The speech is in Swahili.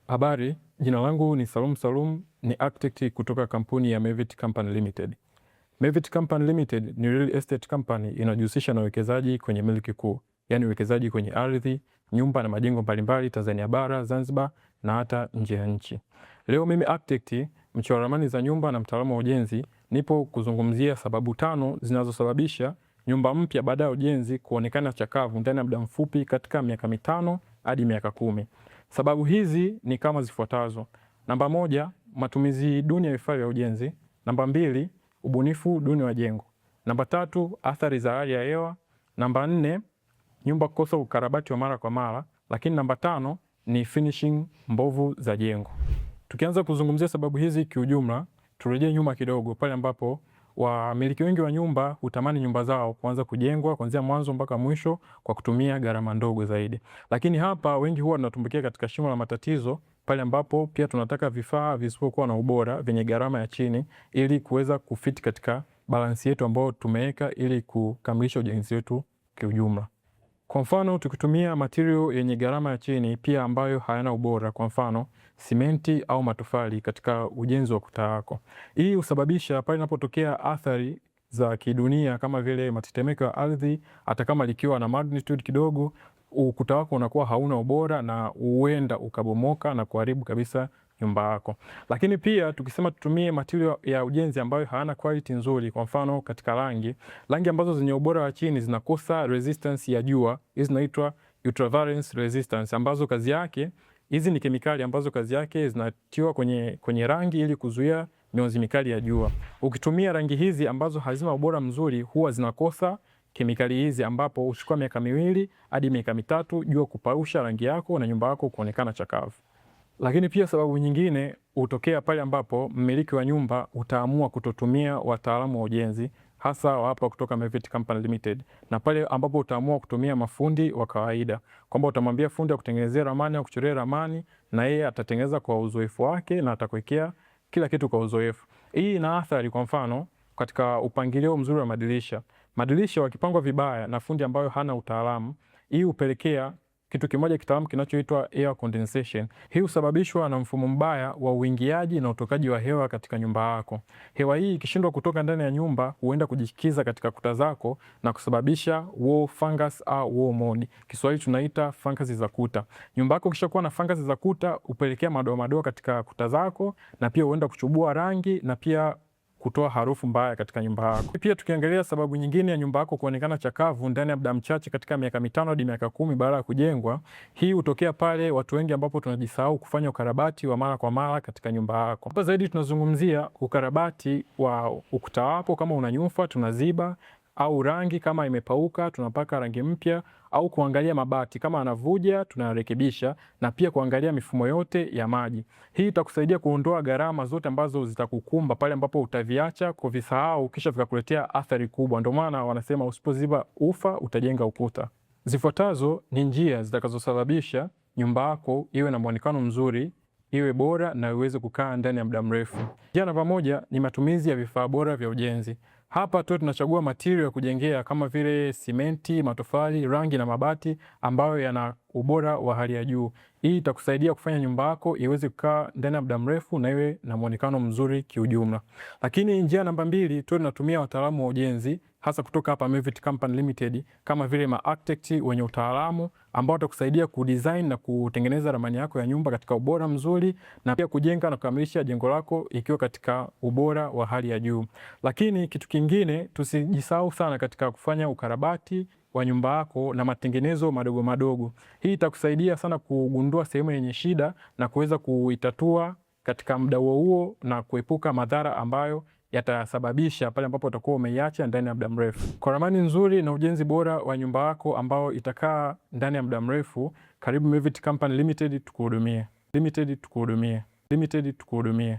Habari, jina langu ni Salum Salum, ni architect kutoka kampuni ya Mevit Company Limited. Mevit Company Limited ni real estate company inayojihusisha na uwekezaji kwenye miliki kuu, yaani uwekezaji kwenye ardhi, nyumba na majengo mbalimbali Tanzania bara, Zanzibar na hata nje ya nchi. Leo mimi architect, mchora ramani za nyumba na mtaalamu wa ujenzi, nipo kuzungumzia sababu tano zinazosababisha nyumba mpya baada ya ujenzi kuonekana chakavu ndani ya muda mfupi katika miaka 5 hadi miaka 10. Sababu hizi ni kama zifuatazo. Namba 1, matumizi duni ya vifaa vya ujenzi. Namba 2, ubunifu duni wa jengo. Namba 3, athari za hali ya hewa. Namba 4, nyumba kukosa ukarabati wa mara kwa mara. Lakini namba 5 ni finishing mbovu za jengo. Tukianza kuzungumzia sababu hizi kiujumla, turejee nyuma kidogo pale ambapo wamiliki wengi wa nyumba hutamani nyumba zao kuanza kujengwa kuanzia mwanzo mpaka mwisho kwa kutumia gharama ndogo zaidi. Lakini hapa wengi huwa tunatumbukia katika shimo la matatizo pale ambapo pia tunataka vifaa visivyokuwa na ubora vyenye gharama ya chini ili kuweza kufiti katika balansi yetu ambayo tumeweka ili kukamilisha ujenzi wetu kiujumla. Kwa mfano, tukitumia material yenye gharama ya chini pia ambayo hayana ubora, kwa mfano simenti au matofali katika ujenzi wa kuta wako. Hii husababisha pale inapotokea athari za kidunia kama vile matetemeko ya ardhi, hata kama likiwa na magnitude kidogo, ukuta wako unakuwa hauna ubora na huenda ukabomoka na kuharibu kabisa nyumba yako. Lakini pia tukisema tutumie material ya ujenzi ambayo hayana quality nzuri, kwa mfano katika rangi, rangi ambazo zenye ubora wa chini zinakosa resistance ya jua, hizi zinaitwa ultraviolet resistance, ambazo kazi yake, hizi ni kemikali ambazo kazi yake zinatiwa kwenye rangi ili kuzuia mionzi mikali ya jua. Ukitumia rangi hizi ambazo hazina ubora mzuri, huwa zinakosa kemikali hizi, ambapo huchukua miaka 2 hadi miaka 3 jua kupausha rangi yako na nyumba yako kuonekana chakavu. Lakini pia sababu nyingine hutokea pale ambapo mmiliki wa nyumba utaamua kutotumia wataalamu wa ujenzi hasa wa hapa kutoka Mevit Company Limited, na pale ambapo utaamua kutumia mafundi wa kawaida, kwamba utamwambia fundi akutengenezea ramani au kuchorea ramani, na yeye atatengeneza kwa uzoefu wake na atakuwekea kila kitu kwa uzoefu. Hii ina athari, kwa mfano katika upangilio mzuri wa madirisha. Madirisha wakipangwa vibaya na fundi ambayo hana utaalamu, hii hupelekea kitu kimoja kitaalamu kinachoitwa air condensation. Hii husababishwa na mfumo mbaya wa uingiaji na utokaji wa hewa katika nyumba yako. Hewa hii ikishindwa kutoka ndani ya nyumba huenda kujikiza katika kuta zako na kusababisha wall fungus au wall mold. Kiswahili tunaita fungus za kuta. Nyumba yako ikishakuwa na fungus za kuta hupelekea madoa madoa katika kuta zako na pia huenda kuchubua rangi na pia kutoa harufu mbaya katika nyumba yako. Pia tukiangalia sababu nyingine ya nyumba yako kuonekana chakavu ndani ya muda mchache katika miaka 5 hadi miaka 10 baada ya kujengwa, hii hutokea pale watu wengi ambapo tunajisahau kufanya ukarabati wa mara kwa mara katika nyumba yako. Hapa zaidi tunazungumzia ukarabati wa ukuta wako, kama una nyufa tunaziba, au rangi kama imepauka tunapaka rangi mpya, au kuangalia mabati kama anavuja tunarekebisha, na pia kuangalia mifumo yote ya maji. Hii itakusaidia kuondoa gharama zote ambazo zitakukumba pale ambapo utaviacha kuvisahau kisha vikakuletea athari kubwa. Ndio maana wanasema usipoziba ufa utajenga ukuta. Zifuatazo ni njia zitakazosababisha nyumba yako iwe na muonekano mzuri, iwe bora na iweze kukaa ndani ya muda mrefu. Njia namba 1 ni matumizi ya vifaa bora vya ujenzi. Hapa tu tunachagua material ya kujengea kama vile simenti, matofali, rangi na mabati ambayo yana ubora wa hali ya juu. Hii itakusaidia kufanya nyumba yako iweze kukaa ndani ya muda mrefu na iwe na muonekano mzuri kiujumla. Lakini njia namba 2 tu tunatumia wataalamu wa ujenzi hasa kutoka hapa Mevit Company Limited kama vile ma architect wenye utaalamu ambao watakusaidia kudesign na kutengeneza ramani yako ya nyumba katika ubora mzuri na pia kujenga na kukamilisha jengo lako ikiwa katika ubora wa hali ya juu. Lakini kitu kingine, tusijisahau sana katika kufanya ukarabati wa nyumba yako na matengenezo madogo madogo. Hii itakusaidia sana kugundua sehemu yenye shida na kuweza kuitatua katika muda huo huo na kuepuka madhara ambayo yatasababisha pale ambapo utakuwa umeiacha ndani ya muda mrefu. Kwa ramani nzuri na ujenzi bora wa nyumba yako ambao itakaa ndani ya muda mrefu, karibu Mevit Company Limited tukuhudumie. Limited tukuhudumie. Limited tukuhudumie.